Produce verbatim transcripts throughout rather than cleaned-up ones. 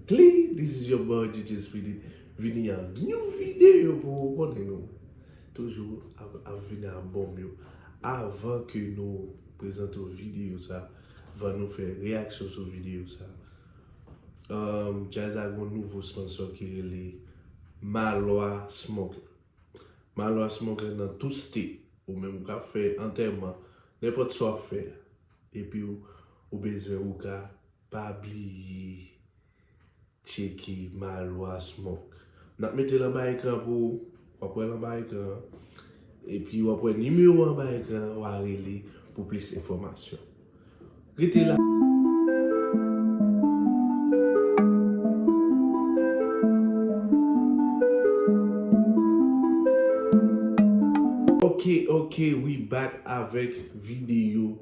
Clee, this is your boy D J Speedy. Vini a new video pou ou konnen nou toujou ap, ap vini a bonm yo. Avan ke nou prezante w video sa, avan nou fè reyaksyon sou video sa, um, Jazz la gon nouvo sponsor ki rele Malwa Smoker. Malwa Smoker nan tou state. Ou menm ou k ap fè antèman, nenpòt sa w ap fè a. Epi ou, ou bezwen ou ka, pa bliye tcheke Malwa Smoke. N ap mete l anba ekran pou ou. W ap wè l anba ekran an. Epi w ap wè nimewo anba ekran an, w a rele pou plis enfòmasyon. Rete la. Ok, ok, we back avèk videyo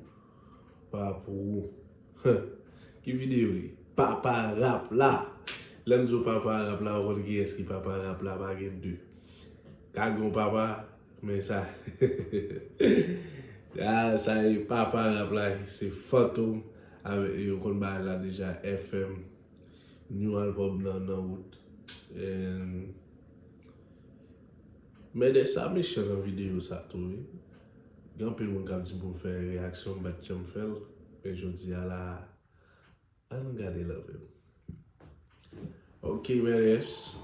pa pou ou. Ki videyo li? Papa rap la. Lè m di w papa rap la, ou konn kiyès ki papa rap la, pa gen de. Ka gen yon papa, men sa. Ah, sa e papa rap la, se Fantom. Avè, yo konn bagay la deja, F M. New album nan, nan wout. And Mèdès sa mechan nan videyo sa tou, wi. Gen anpil moun k ap di m pou m fè reyaksyon, m pa t janm fè l. Men jodi a la, ann gade love him. Ok, Mèdès.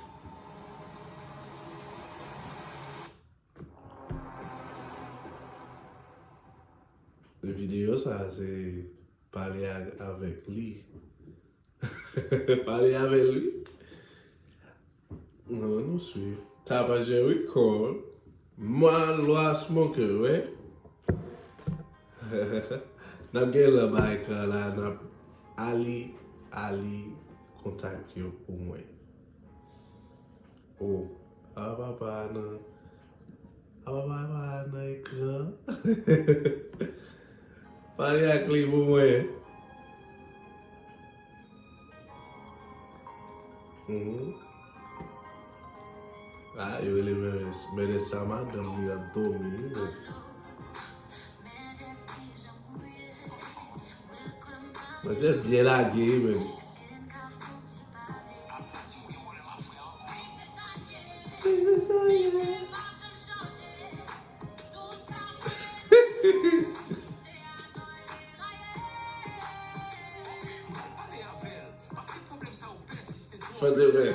Videyo sa, se pale a-, avèk li. Pale avè l, wi. Ann nou swiv. Tap a Jerry Cole. Mwa lwa smoker, wi. N ap gen lè ba ekran la, n ap ali, ali kontak yo pou mwen. Oh, a papa nan, a papa nan ekran. Pale ak li pou mwen. Mhm. Ah, yo rele Mèdès. Mèdès sa madanm li ap dòmi, wi, men. Mwen se byen lage, wi, men. Fè de vre.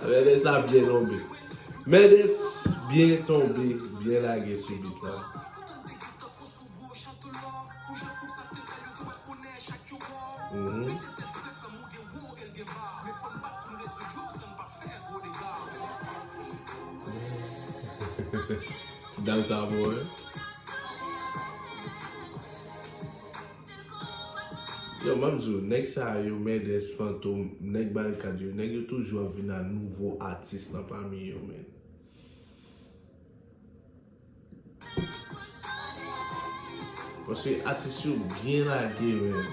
Mèdès sa byen tonbe. Mèdès byen tonbe, byen lage sou beat la. Mhm. Ti dam sa bon, hein? Yo, m ap di w, nèg sa yo, Mèdès, Fantom, nèg Barikad yo, nèg yo toujou ap vin a nouvo atis nan pami yo, men. Paske atis yo byen lage, men.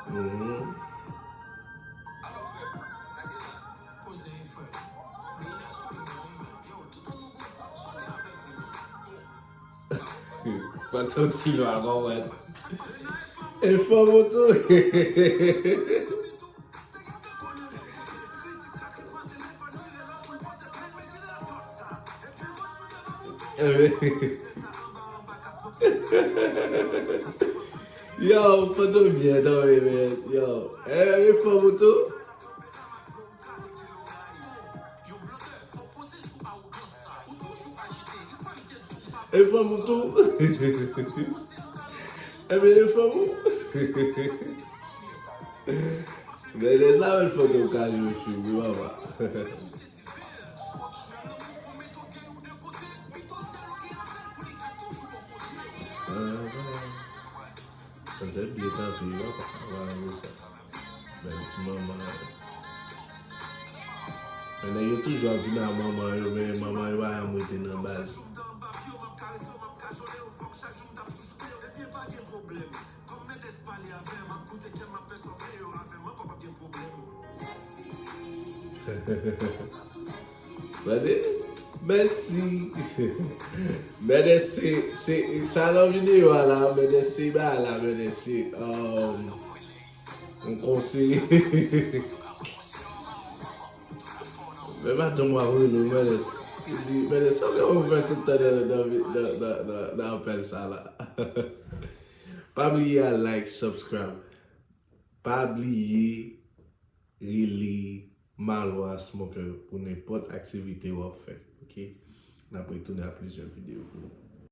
Mhm. Fantom Silva, konprann. E fò moto. Yo, Fantom byen tonbe, men. Yo, e, e fò moto. E fanm ou tou? Ebyen, e fanm ou? Men lè sa menm fòk yo ka jwe fim wi papa. Manzè byen kanpe wi papa. Bèl ti manman. Men nèg yo toujou ap vin a manman yo, men manman yo pa janm rete nan baz. Tande? Mèsi. Mèdèse, se sa nan videyo a la, mèdèse ba la, mèdèse. Um, m konseye. Men madanm w ap rele w, mèdèse. Li di, mèdèse, sa w gen pou fè tout tan nan, nan, nan, nan, nan, nan apèl sa la. Pa bliye a like, subscribe. Pa bliye rele Malwa Smoker pou nenpòt aktivite w ap fè. Ok? N ap retounen a plizyè videyo.